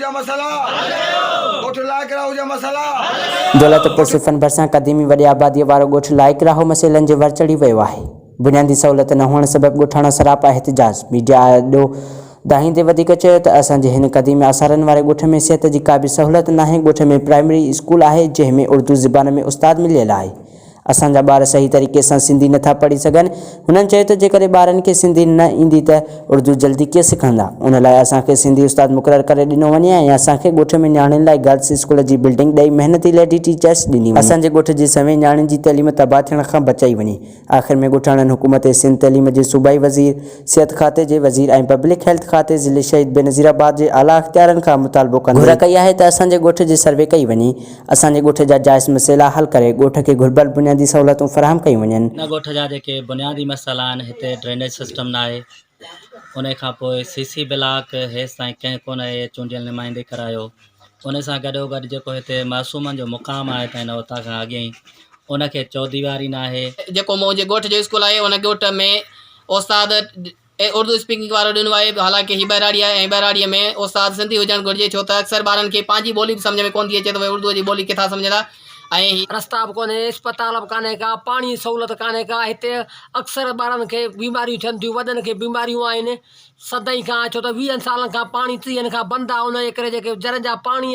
جا مسئلا حل ڪيو. ڳوٺ لائق راهو جا مسئلا حل ڪيو. دولتپور صفن ڀرسان قديمي وڏي آباديء وارو ڳوٺ لائق راهو مسئلن جي ور چڙهي ويو آهي. بنيادي سهولت نه هئڻ سبب ڳوٺاڻا سراپا احتجاج ميڊيا آڏو دانهيندي وڌيڪ چيو ته اسان جي هن قديمي آثارن واري ڳوٺ ۾ صحت جي ڪا به سهولت ناهي ڳوٺ ۾ پرائمري اسڪول آهي جنهن ۾ اردو زبان ۾ استاد مليل آهي اسان جا ٻار صحيح طريقي سان سنڌي نٿا پڙهي سگهن. هنن چيو ته جيڪڏهن ٻارن کي سنڌي نه ايندي ته اردو جلدي ڪيئن سکندا؟ ان لاء اسان کي سنڌي استاد مقرر ڪري ڏنو وڃي ۽ اسان کي ڳوٺ ۾ نياڻين لاء گرلس اسڪول جي بلڊنگ ڏئي محنتي ليڊي ٽيچرس ڏني وڃي. اسان جي ڳوٺ جي سوين نياڻين جي تعليم تباهه ٿيڻ کان بچائي وڃي. آخر ۾ ڳوٺاڻن حڪومت سنڌ تعليم جي صوبائي وزير، صحت کاتي جي وزير ۽ پبلڪ هيلٿ کاتي ضلعي شهيد بينظير آباد جي اعليٰ اختيارن کان مطالبو ڪندي گهر ڪئي آهي ته اسان جي ڳوٺ جي سروي ڪئي وڃي، اسان جي ڳوٺ جا جائز مسئلا حل ڪري ڳوٺ کي گهربل بنيادي سهولتون فراهم ڪيون وڃن. هن ڳوٺ جا جيڪي بنيادي مسئلا آهن هتي ڊرينيج سسٽم ناهي ان کان پوء سي سي بلاڪ هيستائين ڪنهن ڪونه اهي چونڊيل نمائندي ڪرايو ان سان گڏو گڏ جيڪو هتي معصومن جو مقام آهي ته هن اوطاق کان اڳي ئي ان کي چوديواري ناهي. جيڪو منهنجي ڳوٺ جو اسڪول آهي ان ڳوٺ ۾ استاد اردو اسپيڪنگ وارو ڏنو آهي حالانڪه هي ٻهراڙي آهي ۽ ٻهراڙيء ۾ استاد سنڌي هجڻ گهرجي ڇو ته اڪثر ٻارن کي پنهنجي ٻولي به سمجهه ۾ ڪونه ٿي اچي ته اهي اردوء جي ٻولي ڪٿان سمجهندا ۽ هي رستا به ڪونهي اسپتال به ڪانهي ڪا پاڻي جي سهولت ڪانهي ڪا هتي اڪثر ٻارن کي بيماريون ٿين ٿيون وڏن کي بيماريون آهن صدين کان ڇو ته ويهن سالن کان پاڻي ٽيهن کان بند آهي ان جي ڪري جيڪي جرن جا پاڻي.